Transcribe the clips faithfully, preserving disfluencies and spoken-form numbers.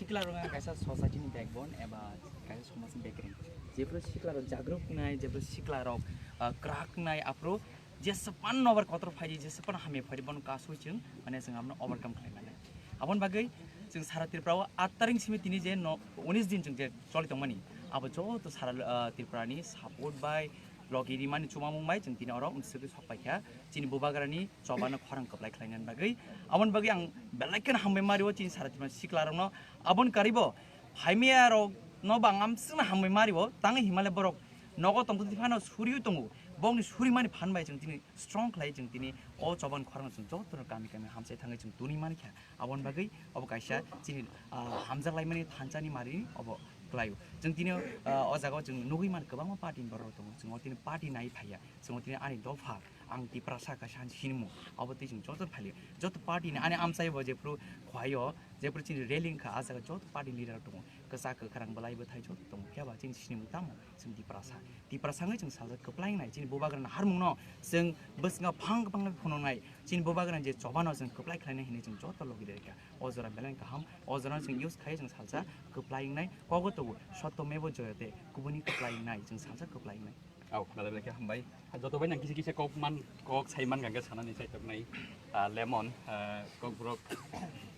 Sikla rok kaisa society ni backbone eba kaisa somaj ni bekereng. Jephru sikla rok jagruk nai, jephru sikla rok, ah, kwrak nai, aphru jesepan nobar kotor phaidi, jesepan hamya phaidi, bono kasui chwng, mane chwng abono overcome khlai mannai. Aboni bagwi chwng sara Tripura o aat taring simi tini je no, unis din chwng je choli tongmani, abo joto sara, ah, Tripura ni support bai, logi rimani chumamung bai chwng tini oro umswgwi sok paikha. Chini bubagrani chobano khorang kwplai khlainani bagwi. Aboni bagwi ang belai kheno hambai mario chini sara Tripura sikla rokno. Aboni karibo phaimaya rokno bo ang amswkno hambai mario, tangwi himale borok nogo tongtwtwi phano suriui tongo. Bongni surimani phan bai chwng tini strong khlai, chwng tini o chobani khorang chwng jotono kami kami hamsai thangwi chwng tuni mankha. Aboni bagwi obo kaisa chini, ah, hamjak laimani thansa ni mari obo kwlaio. Chwng tini, ah, o jaga o chwng nugwi man kwbangma party ni borok rok tongo. Chwng o tini party nai phaiya. Chwng o tini ani dopha, ang Tiprasa kaisa han sinimung. Obo twi chwng joto phailio. Joto party ni ani amchai bo jephru khwlaio, jephru chini rally wngkha, a jaga joto party ni leader rok tongo. Kwchak kwkhrang bwlai bwthai joto tongo. Phiya ba chini sinimung tamo? Chwng Tiprasa. Tiprasa wngwi chwng saljak kwplai wngnai. Chini bubagrani harmung no chwng bwskango phang kwbangma phunuknai. Chini bubagrani je chobano chwng kwplai khlainai hinwi chwng joto logi rwkha. O jora belai kaham. O jora chwng use khai chwng salsa kwplai wngnai. Kogo tubu sotto mevo joyate, kubuni kwplai wngnai, chwng salsa kwplai wngnai. Au, belai belai khe hambai. Joto bai nang kisa kisa kok man, kok sai man gangga sanani sai toknai. Ah, Lemon, ah, kok borok,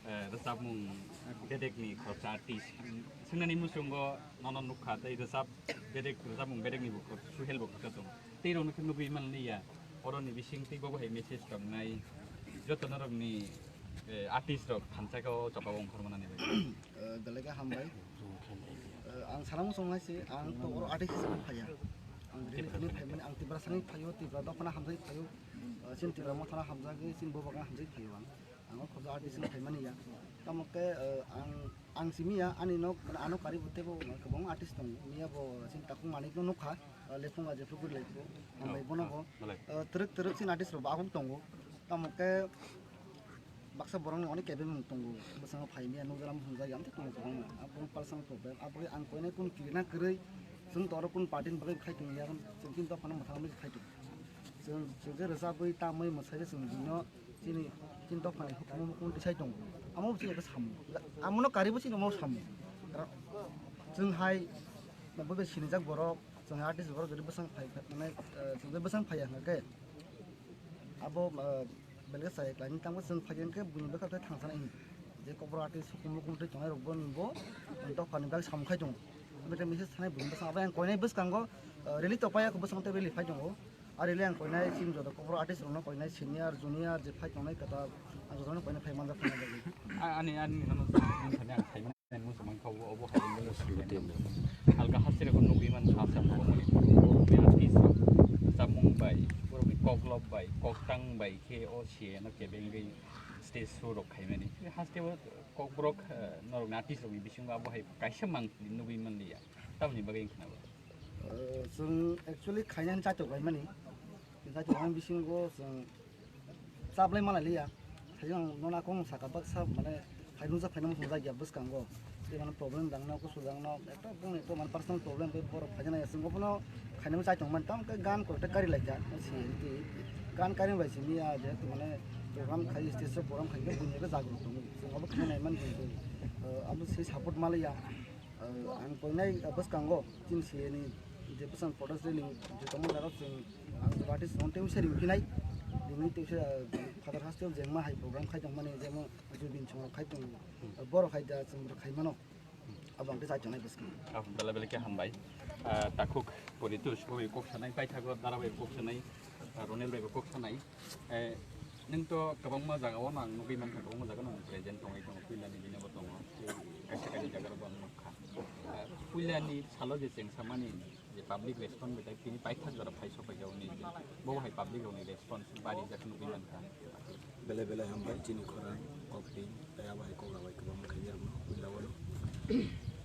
eh, rwchapmung bedekni khoroksa artist. Swngnani muchungo nono nukha tei rwchap bedek, rwchapmung bedekni bo khorok, Suhel bo khoroksa tongo. Tei rokno khe nugwi manliya. Oroni bising tei bobo hai message tongnai. Joto norokni, eh, artist rok thansa khe o choba ongkhor manani bai. Eh, belai khe hambai. Eh, ang sana muchung hai se, ang to oro artist hisabe phaiya. Ang rili thani phaimani, ang Tiprasa ni phaio, Tipra dophano hamjagwi phaio. Eh, chini Tipra mothano hamjagwi, chini bubakno hamjagwi phaio ang. Ang o khoroksa artist ni phaimani ya. Tamo khe, eh, ang, ang simi ya, ani nok, mane ano kari bo teibo kwbangma artist tongo. Miya bo chini Takhuk Manik no nukha, eh, lephunga jephru guri lai kho. Hambai bono bo. Belai. Eh, twrwk twrwk chini artist rok bo abuk tongo. Tamo khe baksa borok ni onek kebeng mung tongo. Bwskango phai miya nukjagwi hwnjagwi ang tei tongo kwbangma. Abo personal problem. Abo ang koinai kunu kirina kwrwi. Chwng to oro kunu party ni bagwi khai tong ya. Chwng kini dophano mwthangwi khai tong. Chwng, chwng je rwchabwi tamwi mwsai je chwng bino chini, chini dophani hukumu hukumu tisai tongo. Amo bo chini ekta samung. Amono karibo chini omo samung. Chwng hai bo be sinijak borok, chwng hai artist borok jodi bwsang phai, mane, eh, chwng je bwsang phaiya hwnkhe abo, eh, belai khe chaya khlaini, tamo chwng phai hwnkhe buini bwkha tei thangsanai hini. Je kokborok artist hukumu hukumu twi tongnai rok bo ni bo dophani bagwi samung khai tongo. Omo khe message thanai buini bwskango, abo yang koinai bwskango, eh, rally topaiya kho bwskango tei rally phai tongo. Ari le ang koinai chini joto kokborok artist rokno koinai senior, junior je phai tongnai kwtal ang jotono koinai phai manjak phai manjak. A-, ani, ani nono thani ang phai manjak muchung mankha obo, obo hai wngwi. Alga hasteo nugwi mankha Assam ni artist rok. Chamung bai, borokni koklop bai, koktang bai khe o se no kebengwi stage show rok khaimani. Hasteo kokborok, eh, norokni artist rokni bisingo abo hai kaisa mang nugwi manliya. Tamoni bagwi wngkha na bo? Eh, chwng actually khainani chaitok laimani. Chaitok laimani bisingo chwng chaplai malai liya. Khaiyung nona kong saka baksa mane phainujak phainama chwng jagya bwskango. Tei mane problem dangno, kusu dangno, ekta bongni ekta mane personal problem bai borok phaina naiya. Chwng obono khainani chaitok mani. Tamo khe gan kok ta kari laikha. Si, gan kari bai simi ya je tu mane program khai, stage show program khai khe buini khe jagrut tongo. Chwng obo khainai mani chwng, eh, abo se support malaiya. Ah, ang koinai, ah, bwskango chini siyeni je bwsang protest rally je tongmani jaga chwng ang party song tei usa ring phinai. Ringwi tei usa, ah, Father hasteo jengma hai program khai tongmani jemon Jubin chwng khai tongo. Ah, borok hai da chwng khai mano. Abo ang tei chai tongnai bwskango. Ah, belai belai khe hambai. Ah, takhuk Poritu Sukui kok sanai, paithago Dara bai kok sanai, ah, Ronel bai kok sanai. Eh, nwng to kwbangma jaga o nang nugwi mankha, kwbangma jaga nang present tongwi tongo, puilani bini bo tongo, tei kaisa kaisa jaga rok bo ang nukha. Eh, puilani salo je chengsamani je public response bai tei tini paithak jora phai sok phaikha hwnwi je bo hai public rokni response bari jak nugwi mankha. Belai belai hambai chini khorang kok twi tei abo hai kok bai kwbangma khainai rokno puila oro.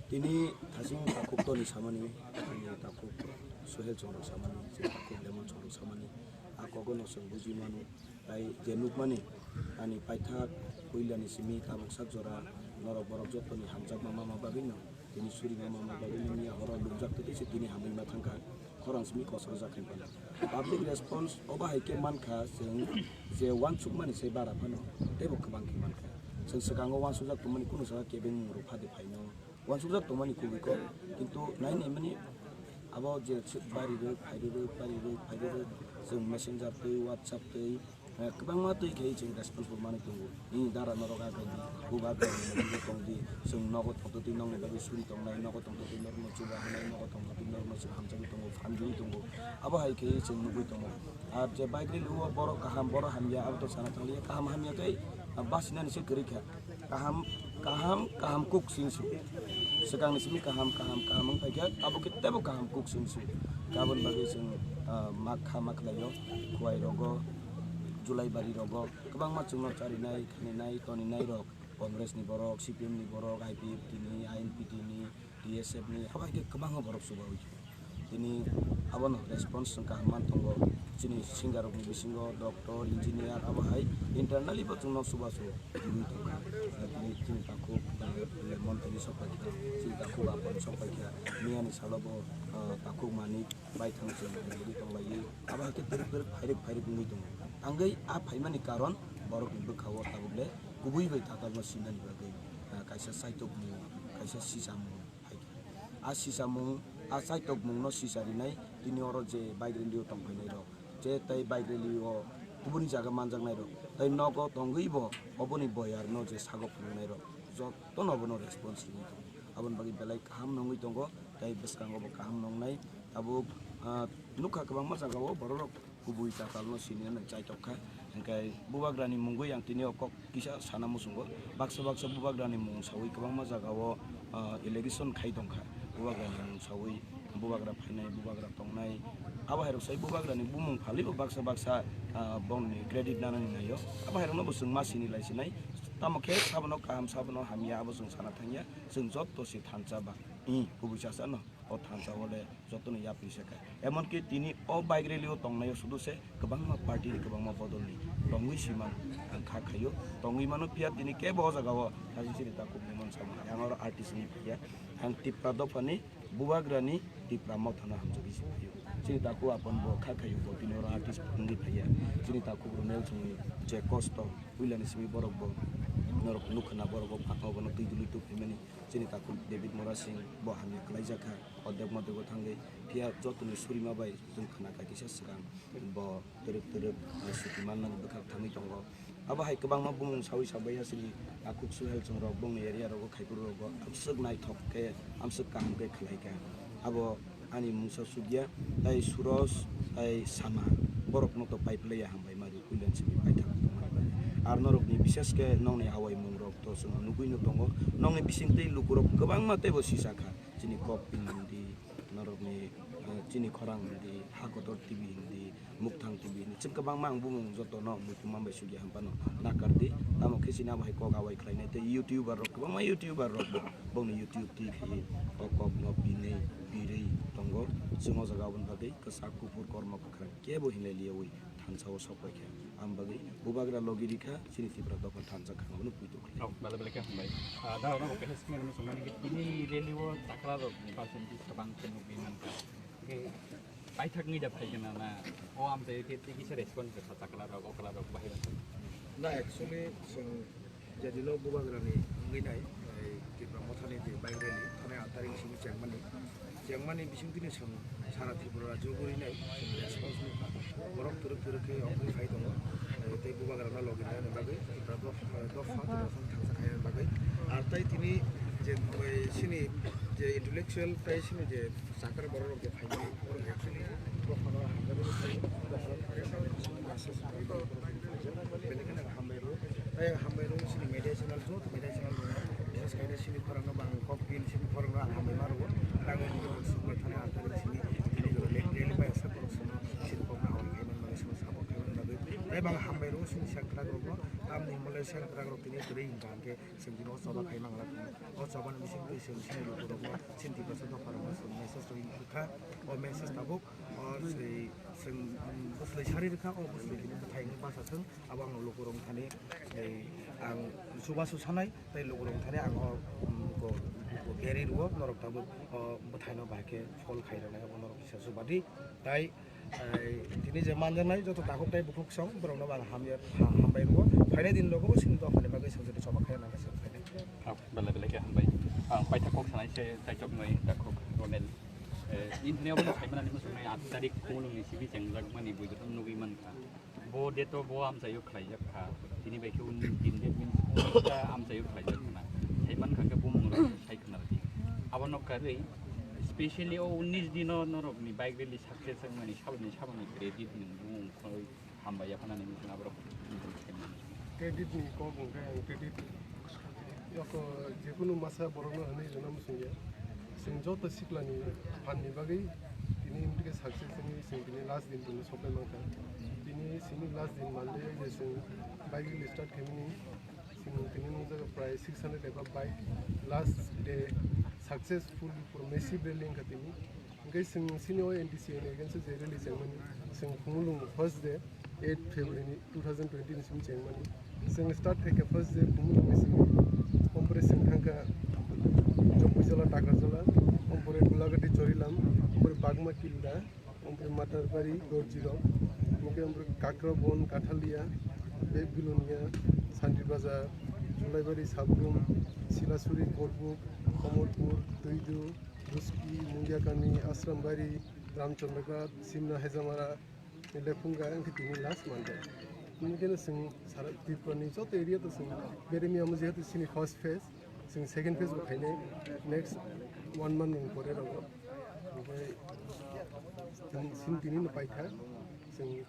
Tini thasing takhuk toni samani, tini takhuk Suhel chongrok samani, chini takhuk Lemon chongrok samani, a kogono chwng buji mano. Tai je nukmani, ani paithak puilani simi tabuk sak jora norok borok jotoni hamjakma mama bagwino, tini surima mama bagwino miya horo lungjak twi se tini hamwi ma thangkha, khorang simi kosor jak khe phano. Public response obo hai khe mankha, chwng je uansukmani se bara phano teibo kwbang khe mankha. Chwng swkango uansukjak tongmani kunu saka kebeng rok phadi phaino uansukjak tongmani kubui kok, kintu nai naimani abo je bari rwk, phai rwk, bari rwk, phai rwk, chwng messenger twi, WhatsApp twi, eh, kwbangma twi khe chwng response bo manwi tongo. Nini dara norok agai di, buba agai di, tong di, chwng nogo tongtwtwi nokni bagwi suri tongnai, nogo tongtwtwi norokno chubahanai, nogo tongtwtwi norokno chwng hamjagwi tongo, phanjagwi tongo. Abo hai khe chwng nugwi tongo. Ar je bike rally o borok kaham, borok hamya, abo to sana thanglia, kaham hamya tei, ah, basinani se kwrwi kha. Kaham, kaham, kaham kuk sing su. Swkangni simi kaham, kaham, kaham wng paikha, abo khe teibo kaham kuk sing su. Aboni bagwi chwng, ah, mak kha, mak khlaio, Khowai rogo, Julaibari rogo, kwbangma chwngno charinai, khaninai, toninai rok, Congress ni borok, C P M ni borok, I P F T ni, I N P T ni, T S F ni, abo hai khe kwbangma borok chubawi. Tini abono response chwng kaham man tongo. Chini singer rokni bisingo doctor, engineer, abo hai internally bo chwngno chubachu wngwi tongkha. Tini chini takhuk, eh, montri sok paikha, chini takhuk apon sok paikha, miyani salo bo, eh, takhuk mani baithang chwng wngwi tonglaiwi. Abo hai khe twrwk twrwk phairik phairik wngwi tongo. Tangwi a phaimani karon borokni bwkha-o tabuk le kubui bai tatalno sinani bagwi, eh, kaisa chaitokmung, kaisa sisamung. Hai khe a sisamung, a chaitokmungno sisa rinai tini oro je bike rally o tongphainai rok, je tei bike rally o kubuni jaga manjaknai rok, tei nogo tongwi bo oboni boyar no je sago phunuknai rok, jotono bono response rwui tongo. Aboni bagwi belai kaham nungwi tongo, tei bwskango bo kaham nungnai. Tabuk, ah, nukha kwbangma jaga o borok rok kubui tatalno sinina nang chaitok kha. Hwnkhe bubagrani mungwi ang tini o kok kisa sana muchungo. Baksa baksa bubagrani mung saui kwbangma jagao, ah, allegation khai tongkha. Bubagrani mung saui bubagra phainai, bubagra tongnai. Abo hai rok sai bubagrani bumung phalibo baksa baksa, ah, bongni credit nanani naio. Abo hai rokno bo chwng ma sini lai sinai. Tamo khe sabono kaham, sabono hamya, abo chwng sana thangya. Chwng joto se thansa ba. I kubui chasa no. O thansa o le jotono yapri se kha. Emonki tini o bike rally o tongnai o sudu se kwbangma party ni, kwbangma bodol ni tongwi si man ang kha khaio. Tongwi mano, phiya tini kebo o jaga o kaisa chini takhuk ni mansa mano. Ang oro artist ni phiya, ang Tipra dopha ni bubagra ni Tipra motha no hamjagwi si phaio. Chini takhuk apon bo kha khaio, bo tini oro artist wngwi phaiya. Chini takhuk Runel chwngni je kosto puila ni simi borok bo norok nukha na, borok bo pha-, obono twi dului tubui mani. Chini takhuk David Murasing bo hamya kwlaijak kha, odek modek o thangwi. Phiya jotoni surima bai chwng khna kha kisa swkang bo twrwk twrwk suti mannani bwkhak thangwi tongo. Abo hai kwbangma bumung saui sabai ya chini takhuk Suhel chwng rok bongni area rogo khaiphuru rogo amswk naithok khe, amswk kaham khe khlai kha. Abo ani mungsa sukya, tai Suros, tai Sama, borokno to pipe laya hambai ma rw puilan simi paithak tongmani bagwi. Ar norokni bishesh khe nokni awai mungrok to chwng nugwino tongo. Nokni bisingtwi lukurok kwbangma teibo sisa kha, chini Kok Pin hindi, norokni, eh, chini Khorang hindi, Ha Kotor T V hindi, Mukthang T V hindi. Chwng kwbangma ang bumung jotono muitu manbai sugya hwnphano nakardi. Tamo khe chini abo hai kok awai khlainai tei YouTuber rok, kwbangma YouTuber rok bo bongni YouTube twi khe o kokno pinwi birwi tongo. Chwng o jaga aboni bagwi kwchak kuphur kormo kwkhwrang kebo hinlai liyaui thansa o sok pai kha. Ang bagwi bubagra logi rikha, chini Tipra dopha thansa khangno puitu khlai. Oh, bale bale khe hambai. Ah, da, da, khe simi rwno songmani khe tini rally o chakra rok ni percentage kwbang khe nugwi mankha. Khe paithak ni da phai gana na, o amchai khe tei kisa response kha chakra rok, okra rok bahai rok. Na, actually, chwng Jedino bubagrani wngwi nai, eh, Tipra Mothani je bike rally, thani aat tarik simi chengmani. Chengmani bisingtwini chwng sara Tripura rajyo guri nai, chwng response nukha. Borok twrwk twrwk khe ongwi phai tongo. Eh, tei bubagrano logi nai bagwi Tipra dopha, dopha, Tipra thangsa khaina bagwi. Ar tai tini je, eh, sini je intellectual tai sini je Sakar borok rok je phaimani, borok actually dophano hamjagwi phai, dophano message phai, borok rok phai. Belai kheno ang hambai rwo. Tai ang hambai rwo chini media channel, joto media channel rok, bises khaina chini khorang no bang kok pin chini khorang no ang hambai ma rwo. Tangwi borok rok sukle thani ang thani chini tini rally bai asa borok sono chini kok no hambai khai man bagwi, sono support khai man bagwi. Tai bang hambai rwo chini sengkrak rok no, tamni hwnba le sengkrak rok tini kwrwi hwnka hwnkhe chwng tini o choba khai mangla. O choba ni bisingtwi chwng chini lukurokno, chini Tiprasa dopharokno chwng message rwui kha. O message tabuk o sei chwng bwswlwi sari rwkha, o bwswlwi tini bwthai wngwi basa thwng, abo ang lukurok thani, ei, ang chubachu sanai tei lukurok thani ang o, um, ko, ko geri rwo, norok tabuk o bwthaino bahai khe phol khai rwnai, abo norok kisa chubadi. Tai Ai, tini je manjaknai joto takhuk tei bukhuk song, borokno bo ang hamya, ha-, hambai rwo. Phainai din logo bo chini dophani bagwi chwng joto choba khaina nangkha chwng phainai. Ah, belai belai khe hambai. Ang paithak kok sanai se chaichoknai takhuk Ronel. Eh, nini thani obo saimanani muchungnai aat tarik Khumulwngni simi chengjak mani bui joto nugwi mankha. Bo date o bo amchaio khlaijak kha. Tini bai khe unnish din, that means unnish ta amchaio khlaijak khna. Saimankha khe bumung rok sai khna rwdi. Abono karwi specially o unnish dino norokni bike rally success wngmani saboni saboni credit ni bumung khoroi hambai yaphanani muchung aborok. Credit ni kok hwnkhe ang credit yoko jekunu masa borokno hwnwi rwna muchungya. Chwng joto siklani phanni bagwi tini wngkhe success wngwi chwng tini last din tini sopai mankha. Tini chini last din Monday je chwng bike rally start khaimani chwng tini nukjago prai six hundred above bike last day successful for massive rally wngkha tini. Hingke chwng sini o N D C A ni against o je rally chengmani, chwng Khumulwng first day eight February ni two thousand twenty ni simi chengmani. Chwng start khaikha first day Khumulwng ni simi, ompore chwng thangkha Jompuijala, Takarjala, ompore Gulagati, Chorilam, ompore Bagma Kilda, ompore Matarbari, Gorjirok, hingke ompore Kakrabon, Kathalia, Be-, Bilonia, Santir Bazar, Julaibari, Sabrum, Silasuri, Korbuk, Komolpur, Tuidu, Ruski, Mungiakami, Asrambari, Ramchandraghat, Simna, Hejamara, Lephunga, wngkhe tini last Monday. Wngkhe no chwng sara Tripura ni joto area to chwng beremi amo jehetu chini first phase, chwng second phase bo khainai next one month ni pore rogo. Onkhe chwng sini tini no paikha, chwng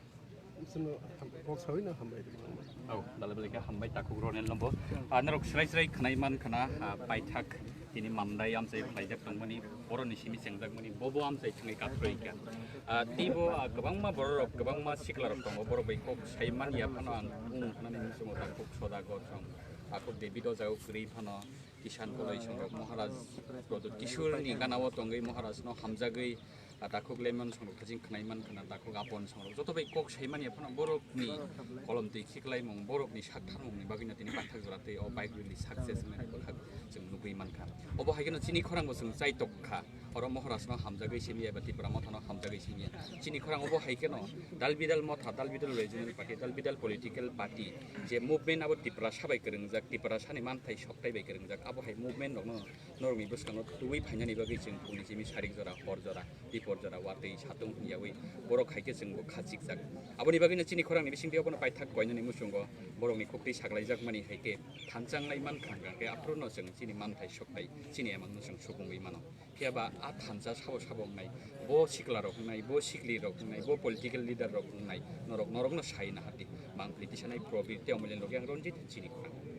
Chwngno ham-, kok saui no hambai rw. Oh, belai belai khe hambai takhuk Ronel no bo. Ah, norok srai srai khwnai man khna, ah, paithak tini Mandai amchai khlaijak tongmani, boroni simi chengjakmani, bobo amchai thwngwi kaphroikha. Ah, teibo, ah, kwbangma bororok, kwbangma siklarok tongo, borok bai kok sai man ya phano ang bung hwnani muchungo takhuk Sodagar song, takhuk David o jaga kwrwi phano Kisan Koloi songrok, Maharaj Pradyut Kishore ni gana o tongwi Maharaj no hamjagwi, ah, takhuk Lemon songrok thajing khwnai man khna, takhuk Apon songrok joto bai kok sai manya phano borokni kolom twi khiklaimung, borokni sak tharmung ni bagwi no tini paithak jora tei o bike rally success wngmani bwkhak chwng nugwi mankha. Obo hai kheno chini khorang bo chwng chaitok kha, oro Maharaj no hamjagwi simi ya eba Tipra Motha no hamjagwi simi ya. Chini khorang obo hai kheno dal bidal motha, dal bidal regional party, dal bidal political party je movement abo Tiprasa bai kwrwngjak, Tiprasa ni manthai sokthai bai kwrwngjak, abo hai movement rok no norokni bwskango tubui phainani bagwi chwng phungni simi sarik jora, hor jora, bipor jora, watwi satung hwnyawi borok hai khe chwng bo khachikjak. Aboni bagwino chini khorangni bisingtwi obono paithak koinani muchungo borokni khuktwi saklaijakmani hai khe thansa wnglai mankha, hwnkha khe aphuru no chwng chini manthai sokthai chini emang no chwng supungwi mano. Phiya ba a thansa sabo sabo wngnai, bo sikla rok wngnai, bo sikli rok wngnai, bo political leader rok wngnai, norok norokno sai nahardi. Mangpili tisanai Probir tei Omolen rok yang Ranjit chini khorang.